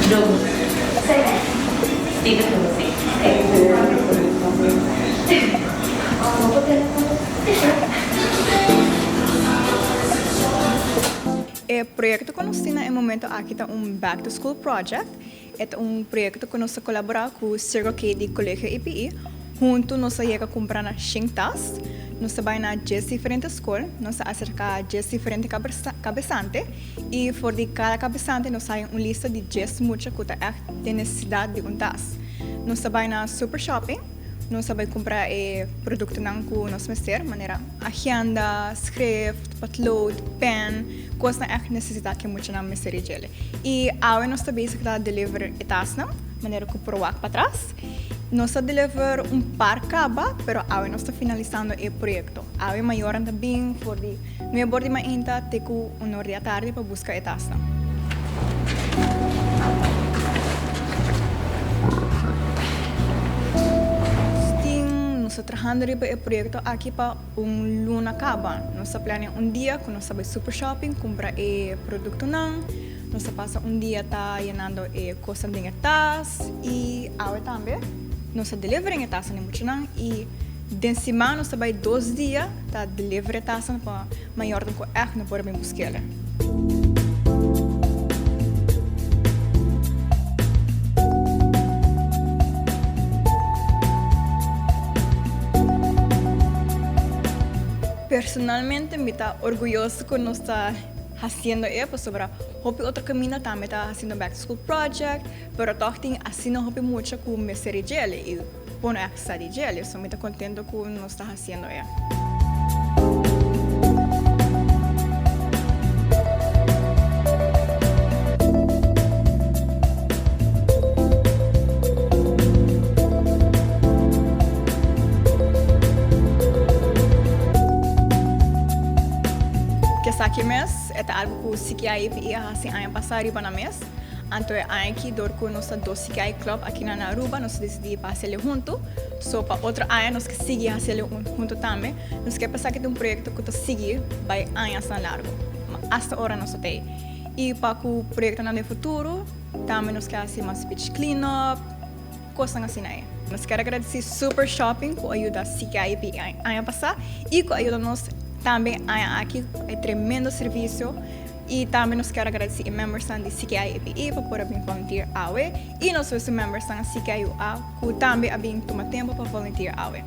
Logo. Steven Logo, si. E proyecto cu nos tin na e momento aki ta un Back to School Project. E ta un proyecto cu nos ta colabora cu Circle K di Colegio EPI. Hunto nos a yega cumpra na shen tas. Nos ta bay na djes diferente scol. Nos ta acerca djes diferente cabesante y for di cada cabesante nos haya un lista di djes mucha cu ta echt den necesidad di un tas. Nos ta bay na Super Shopping. Nos a bai kumpra e produktonan ku nos mester, manera agenda, schrift, potlood, pen, kosnan ègt nesesitá ku e muchanan mester di djele. I awe nos ta bezig ta deliver e tasnan, manera ku por wak patras. Nos a deliver un par kaba, pero awe nos ta finalisando e proyekto. Awe mayornan ta bin for di nuebe or di mainta te ku un or di atardi pa buska e tasnan. Tin, nos ta trahando riba e proyekto aki pa un luna kaba. Nos ta plania un dia ku nos ta bai super shopping kumpra e produktonan. Nos ta pasa un dia ta yenando e kosnan den e tas i awe tambe nos ta delivering e tasnan di muchanan i den siman nos ta bai dos dia ta deliver e tasnan pa mayornan ku ègt no por a bin busk'el. Personalmente mi ta orguyoso ku nos ta hasiendo e pasobra hopi otro kaminda tambe ta hasiendo back to school project pero tòg tin asina hopi mucha ku mester di djele i bo no ègt sa di djele so mi ta kontento ku nos ta hasiendo e. Esaki mes e ta algu ku CKIPI a hasi aña pasá riba nan mes. Anto e aña aki dor ku nos ta dos CKI club aki na Aruba nos a disidí pa hasiel huntu. So pa otro aña nos ke sigui hasiel huntu tambe. Nos ke pa esaki ta un proyekto ku ta sigui bai añasnan largu. Asta ora nos ta tei. I pa ku proyektonan den futuro tambe nos ke hasi mas beach clean up. Kosnan asina ei. Nos kier agradesí Super Shopping ku a yuda CKIP aña pasá i ku a yuda nos tambe aña aki ku e tremendo servisio. I tambe nos kier agradesí e membersnan di CKIPI pa por a bin volunteer awe i nos wester membersnan CKUA ku tambe a bin tuma tempu pa volunteer awe.